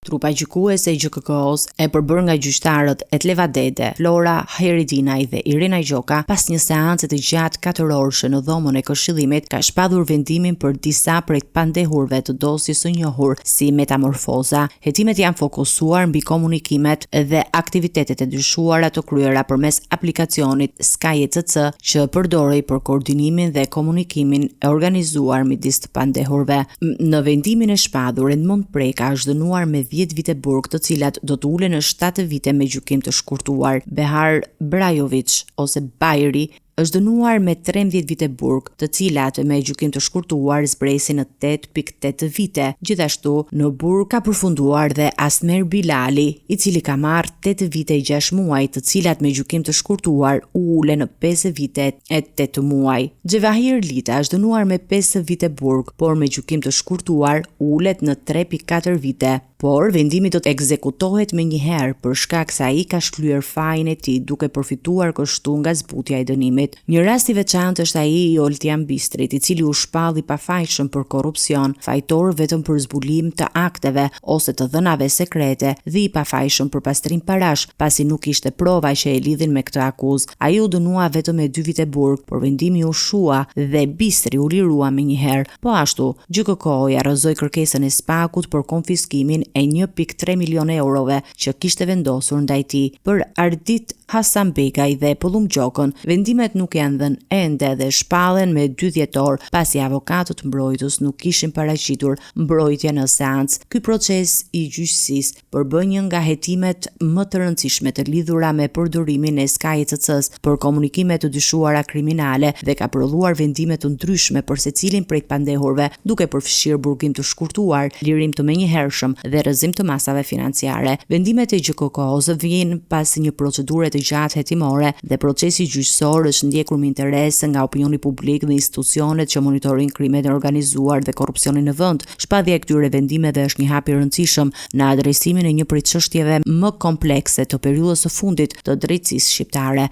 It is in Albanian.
Trupa gjykuese e GJKKO-së, e përbërë nga gjyqtarët Etleva Dede, Flora Hajredinaj dhe Irena Gjoka, pas një seance të gjatë katërorëshe në dhomën e këshillimit, ka shpallur vendimin për disa prej të pandehurve të dosjes së njohur si Metamorfoza. Hetimet janë fokusuar mbi komunikimet dhe aktivitetet e dyshuara të kryera përmes aplikacionit Sky ECC që përdorej për koordinimin dhe komunikimin e organizuar midis të pandehurve. Në vendimin e shpallur, Edmond Preka është dënuar me 10 vite burg, të cilat do të ulen në 7 vite me gjykim të shkurtuar. Behar Brajoviç ose Bajri është dënuar me 13 vite burg, të cilat me gjykim të shkurtuar zbresin në 8.8 vite. Gjithashtu, në burg ka përfunduar dhe Asmer Bilali, i cili ka marrë 8 vite e 6 muaj, të cilat me gjykim të shkurtuar u ulen në 5 vite e 8 muaj. Xhevahir Lita është dënuar me 5 vite burg, por me gjykim të shkurtuar ulet në 3.4 vite. Por, vendimi do të ekzekutohet menjëherë për shkak se ai ka shlyer fajin e tij duke përfituar kështu nga zbutja e dënimit. Një rast i veçantë është ai i Oltian Bistrit, i cili u shpall i pafajshëm për korrupsion, fajtor vetëm për zbulim të akteve ose të dhënave sekrete dhe i pafajshëm për pastrim parash, pasi nuk kishte prova që e lidhin me këtë akuzë. Ai u dënua vetëm me 2 vite burg, por vendimi u shua dhe Bistri u lirua menjëherë. Po ashtu, GJKKO-ja rrëzoi kërkesën e SPAK-ut për konfiskimin e 1.3 milionë eurove që kishte vendosur ndaj tij. Për Ardit Hasanbegaj dhe Pëllumb Gjokën, vendimet nuk janë dhënë ende dhe shpallen me 2 dhjetor, pasi avokatët mbrojtës nuk kishin paraqitur mbrojtje në seancë. Ky proces i gjyqësisë përbën një nga hetimet më të rëndësishme të lidhura me përdorimin e Sky ECC-së për komunikime të dyshuara kriminale dhe ka prodhuar vendime të ndryshme për secilin prej të pandehurve, duke përfshirë burgim të shkurtuar, lirim të menjëhershëm dhe rrëzim të masave financiare. Vendimet e GJKKO-së vijnë pas një procedure të gjatë hetimore dhe procesi gjyqësor është ndjekur me interes nga opinioni publik dhe institucionet që monitorojnë krimin e organizuar dhe korrupsionin në vend. Shpallja e këtyre vendimeve është një hap i rëndësishëm në adresimin e një prej çështjeve më komplekse të periudhës së fundit të drejtësisë shqiptare.